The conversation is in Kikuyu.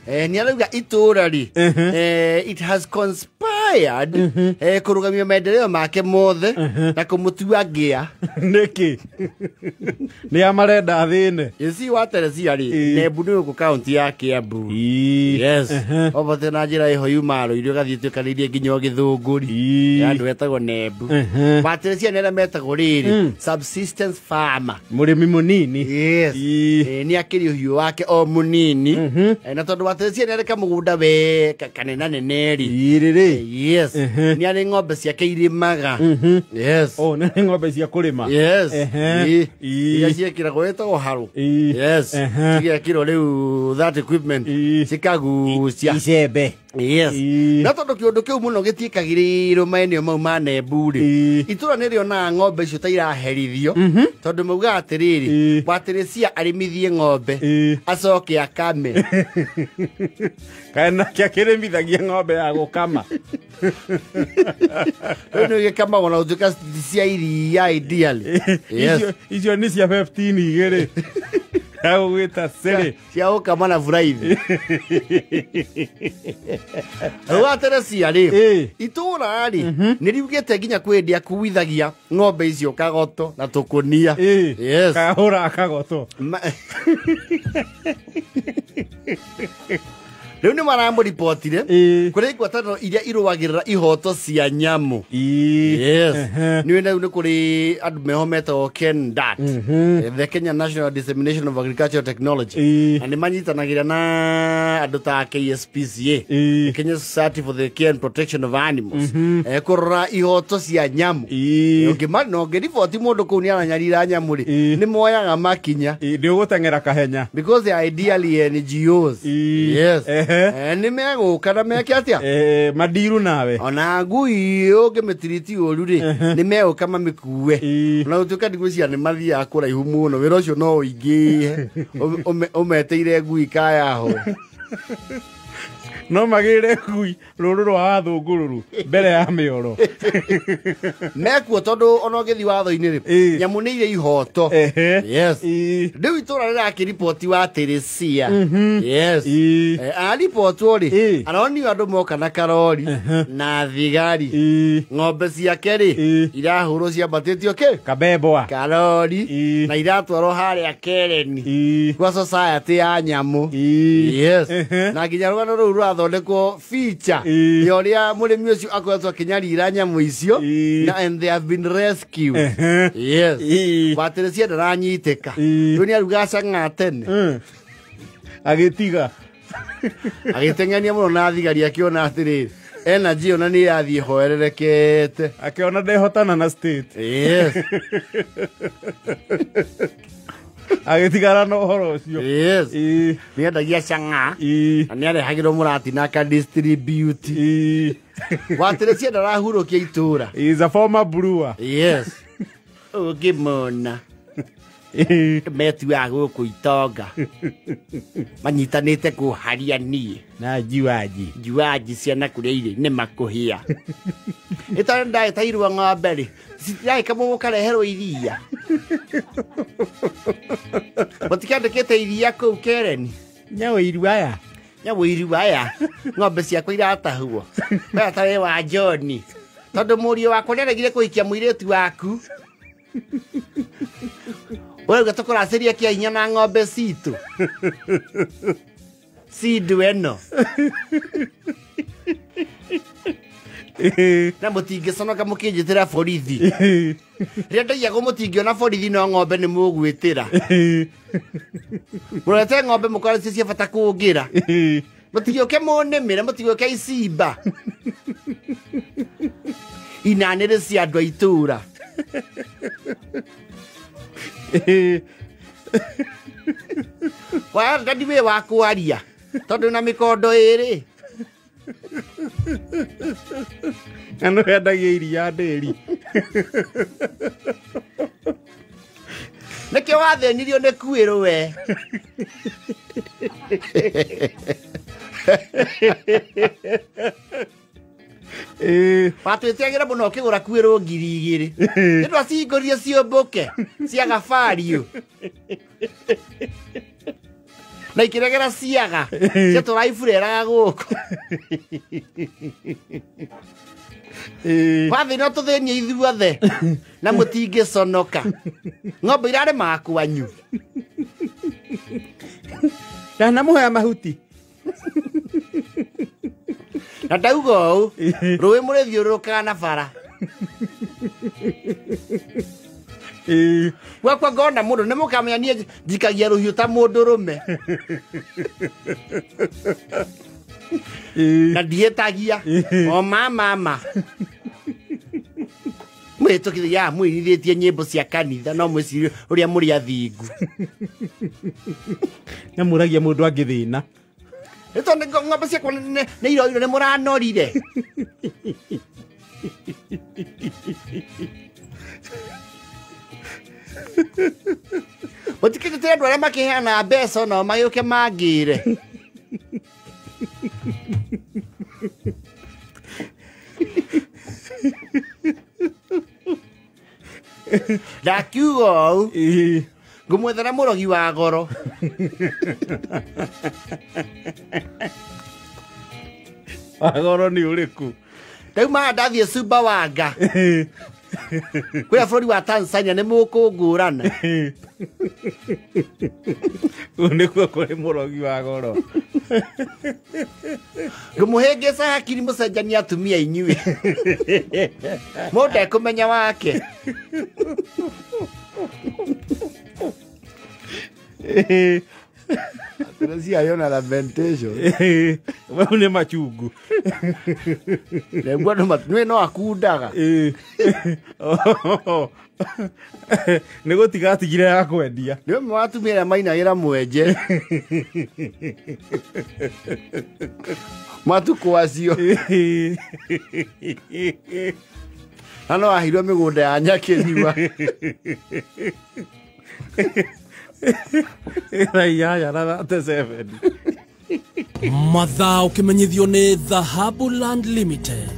Nĩ arauga itũũra rĩ, it has conspired kũrũgamia maendeleo make mothe na kũmũtua ngĩa. Nĩkĩ nĩ a marenda thĩne? Ĩci wa Teresia rĩ, Ĩĩ. Nembu nĩ gũkũ kaunti ya Kiambu. Yes, obote na njĩra ĩho yuma rũirio gathiĩ tuĩkanĩirie nginya Gĩthũngũri ya andũ etagwo Nembu. Wa Teresia nĩ arĩa metagwo rĩrĩ subsistence farmer. Mũrĩmi mũnini. Yes. Nĩ akĩrĩ ũhiũ wake o mũnini. Na tondũ wa Teresia nĩ arĩ kamũgũnda we kanenanene rĩ. Irĩrĩ. Yes. Nĩ arĩ ng'ombe ciake irĩmaga. Yes. Oh, nĩ ng'ombe cia kũrĩma. Yes. Ehe. Ĩĩ. Iria ciĩkĩragwo ĩtagwo harũ. Yes. Cigekĩrwo rĩu that equipment. Cikagucia. Icembe. Yes. Na tondũ kĩũndũ kĩu mũno gĩtiĩkagĩrĩrwo maeneo mau ma Nembu rĩ, itũra nĩ rĩonaga ng'ombe icio ta iraherithio, tondũ maugaga atĩrĩrĩ, Wateresia arĩmithie ng'ombe acoke akame. Kaĩ nake akĩrĩmithagia ng'ombe ya gũkama? Rĩu nĩ gĩkamagwo na gũtuĩka cia iria ideally. Yes. Icio nĩ cia 15 igĩrĩ ya gũgwĩta cĩrĩ. Cia gũkama na buraithi. Rĩu Wateresia rĩ, itũra rĩ nĩ riugĩte nginya kwĩ akuithagia ng'ombe icio kagoto na tũkũnia. Yes. Kahũra kagoto. Rĩu nĩ maramũribotire kũrĩ ngwatanĩro iria irũagĩrĩra ihoto cia nyamũ. Yes. Nĩ rĩu nĩ kũrĩ andũ meho metagwo KENDAT, the Kenya National Dissemination of Agricultural Technology, na nĩ manyitanagĩra na andũ ta KSPCA, Kenya Society for the Care and Protection of Animals, kũrora ihoto cia nyamũ. Ũngĩma- na ũngĩriboti mũndũ kũu nĩ aranyarira nyamũ rĩ, nĩ moyaga makinya. Nĩ ũgũteng'era kahenya. Because they are ideally NGOs. Yes. Nĩ megũka na meke atĩa? Madiru nawe. Ona ngui ũngĩmĩtiriti ũru rĩ, nĩ megũka mamĩkue. Ona gũtuĩka ndigwĩciria nĩ mathiaga kũraihu mũno, wĩra ũcio no ũingĩhe ũmeteire ngui kayaho. No magĩre ngui rũrũ rwa wathũngũrũrũ mbere ya mĩoro. Mekuo tondũ ona ũngĩthiĩ watho-inĩ rĩ, nyamũ nĩ irĩ ihoto. Yes. Rĩu itũra rĩrakĩriboti wa Teresia. Yes. Aribotwo rĩ, aronio andũ moka na karori na thigari. Ng'ombe ciake rĩ, irahũrwo ciambatĩtio kĩ? Kabeboa. Karori. Na iratwarwo harĩa Kereni. Kwa society ya nyamũ. Yes. Na nginya rũgano rũu rũrathondekwo feature ya ũrĩa mũrĩmi ũcio akoretwo akĩnyarira nyamũ icio, na and they have been rescued. Yes. Wateresia ndaranyitĩka. Rĩu nĩ arugaga cang'aa tene. Agĩtiga. Agĩteng'ania mũno na thigari akĩona atĩrĩrĩ, energy ona nĩ yathiĩ hoererekete. Akĩona ndehotana na state. Yes. Agĩtigana na ũhoro ũcio. Yes. Nĩ endagia cang'aa. Na nĩ arehagĩrwo mũratina aka distribute. Wateresia ndarahurũkia itũra. He is a former brewer. Yes. Ũngĩmona. Metuaga gũkũ itonga. Manyitanĩte kũharia niĩ. Na njuaji. Njuaji ciana kũrĩa irĩ nĩ makũhĩa. Ĩtarĩ ndagĩtairwo ng'ombe rĩ, citiragĩkamwo mũkareherwo iria. Mũtikĩandĩkĩte iria kũu Kereni. Nyawĩiru aya. Nyawĩiru aya. Ng'ombe ciakwa iratahwo. Wee ta wĩ wa John. Tondũ mũriũ wakwa nĩaregire kũhikia mũirĩtu waku. Ũrauga tũkũracĩria kĩa hinya na ng'ombe citũ. Cindu ĩno. Na mũtingĩconoka mũkĩnjĩtĩra borithi. Rĩrĩa ndaiyagwo mũtingĩona borithi no ng'ombe nĩ mũgwĩtĩra. Mũrorete ng'ombe mũkora cio cia bata kũngĩra. Mũtigĩũke mũnĩmĩre, mũtigĩũke icimba. Inanĩrĩ cia andũ a itũũra. Wa ndi wĩ wa kwaria tondũ na mĩkondo ĩrĩ. Na nĩ wendagia iria ndĩri. Nĩkĩo wathĩnirio nĩ kuĩrwo we. Watwĩtiagĩra mũno ũkĩgũra kuĩrwo ngiri igĩrĩ. Nĩ twacihingũrire ciũmbũke cia gabariũ. Na ikiregera ciaga ciatũra ibureraga gũkũ. Wathi no tũthĩnie ithuothe na mũtingĩconoka. Ng'ombe irarĩmaga kwanyu. Ndanamũhoya mahuti. Na ndauga ũũ, rũĩ mũrĩthiũrũrũkaga na bara. Gwakwa ngona mũndũ nĩ mũkamenya niĩ njikagia rũhiũ ta mũndũrũme. Na ndiĩtagia o mama. Mwĩtũkithia mwĩrithĩtie nyĩmbo cia kanitha no mwĩcirie ũrĩa mũrĩ athingu. Na mũragia mũndũ angĩthĩna. Nĩ tondũ ng'ombe ciakwa nĩ iroirwo nĩ mũranorire. Mũtikĩnjĩtĩre andũ arĩa makĩheanaga mbeca nao magĩũke mangĩre. Ndakiuga ũũ, ngũmwethera mũrogi wa goro. Wa goro nĩ ũrĩkũ? Ndauma ndathiĩ Sumbawanga. Kũrĩa bũrũri wa Tanzania nĩ mũkũngũrana. Kũu nĩkuo kũrĩ mũrogi wa goro. Ngũmũhĩngĩca hakiri mũcenjanie atumia inyuĩ. Mũndũ ekũmenya wake. Atĩrĩ na lamentation. Mau nĩ machungu. Nĩguo andũ nĩ no akundaga. Nĩ gũtiga atigire ya kwendia. Nĩ ũmwe wa atumia arĩa mainagĩra mwenje. Matukũ acio. Na no aheirwo mĩgũnda ya Nyakĩnyua. 8:37. Mathaa ũkĩmenyithio nĩ Dhahabu Land Limited.